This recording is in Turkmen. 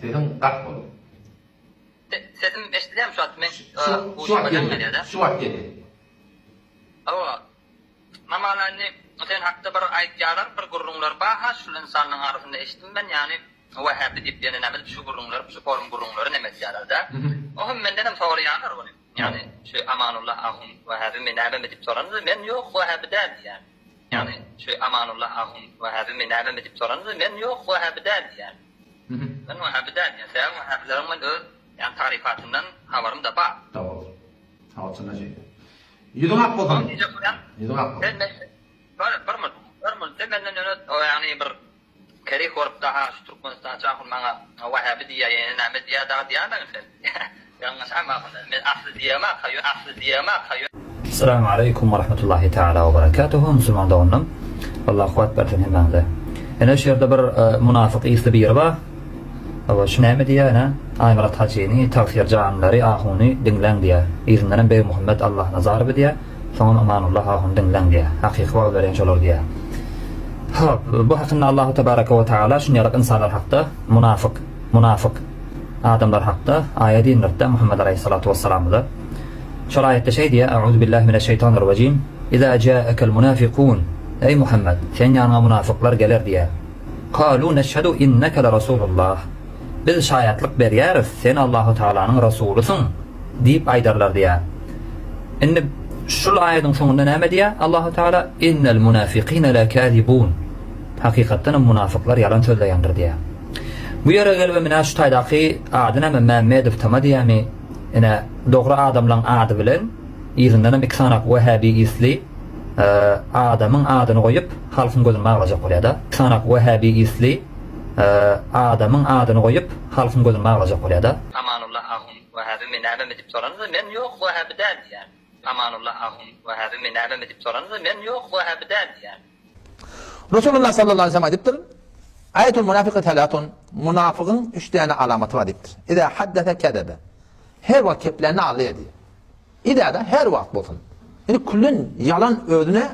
Sesiň gaty boldy. Sesim eşidilýärmi şu wagt? Men Şu wagt geldi. Şu wagt geldi. Hawa. Mamala indi sen hakda bir aýtýarlar, bir gürrüňler bar-ha şul ynsanlaryň arasynda eşitdim men, ýagny Wähäbi diýip ýene näme şu gürrüňler, şu forum gürrüňleri neme etýärler-dä. O hem mendenem soraýarlar ony. Ýagny şu Amanullah ahun Wähäbimi nämemi diýip soranda men ýok Wähäbi däl diýýän. Ýagny şu Amanullah ahun Wähäbimi nämemi diýip soranda men ýok Wähäbi däl diýýän. Men Wähäbi däl diýýän. Sebäbi Wähäbileriň men öz ýagny taryfatyndan habarym-da bar. Dogry. Hawa çynda şeýle. Ýüzüň ak bolsun. Ony diýjek bolýan. Ýüzüň ak bolsun. Sen men bir bir minut, bir minut sen menden ýöne ýagny bir Kerih bolup daha şu Türkmenistançy ahun maňa Wahhabi diýýä ýene näme diýýä dagy diýäýmegin sen. Ýalňyşaýma ahun men asly diýemok ha ýöne asly diýemok ha ýöne. Esselamu aleýkum we rahmetullahi taala we berekatuhu musulman doganlarym Allah kuwwat bersin hemmäňize. Ine şu ýerde bir munafyk ysly biri bar. Hawa şu näme diýýär ine Aýmyrat hajyny tagsyr janlary ahuny diňläň diýýär. Yzyndanam Begmuhammet Allahnazarowy diýýär. Soňam Amanullah ahuny diňläň diýýär. Hakyky wagyz berýän şolar diýýär. Hop, bu hakynda Allahu tebaraka we taala şunýalyk ynsanlar hakda munafyk, munafyk adamlar hakda aýat indiripdi Muhammet alaýhyssalatu wessalamyza. Şol aýatda şeý diýýär, Euzubillahi mineşşeýtanirrajim. Iza jaekel munafikun. Eý Muhammet, seň ýanyňa munafyklar geler diýýär. Kalu neşhedu inneke lerasulullah. Biz şaýatlyk berýäris, sen Allahu Tagalanyň rasulysyň diýip aýdarlar diýýär. Indi şul aýadyň soňunda näme diýýär Allahu Tagala? Innel munafikine lekazibun. Hakykatdan hem munafyklar ýalan sözleýändir diýýär. Bu ýere gelibem ine şu taýdaky ady näme Mämmedow Tama diýýärmi? Ine dogry adamlaň ady bilen yzyndan hem iki sanak Wähäbi isli adamyň adyny goýup halkyň gözüni baglajak bolýar-da. Iki sanak Wähäbi isli adamyň adyny goýup halkyň gözüni baglajak bolýar-da. Amanullah ahun Wähäbimi nämemi diýip soranda men ýok Wähäbi däl diýýän. Amanullah ahun Wähäbimi nämemi diýip soranda men ýok Wähäbi däl diýýän. Resulullah sallallahu aleyhi ve sellem aýdypdyr, Aýatul munafiki salatun, munafygyň üç däne alamaty bar diýipdir. Iza haddese kezebe. Her wagt keplände aldaýar diýýär. Iza-da her wagt bolsun. Ýani küllen ýalan özüne.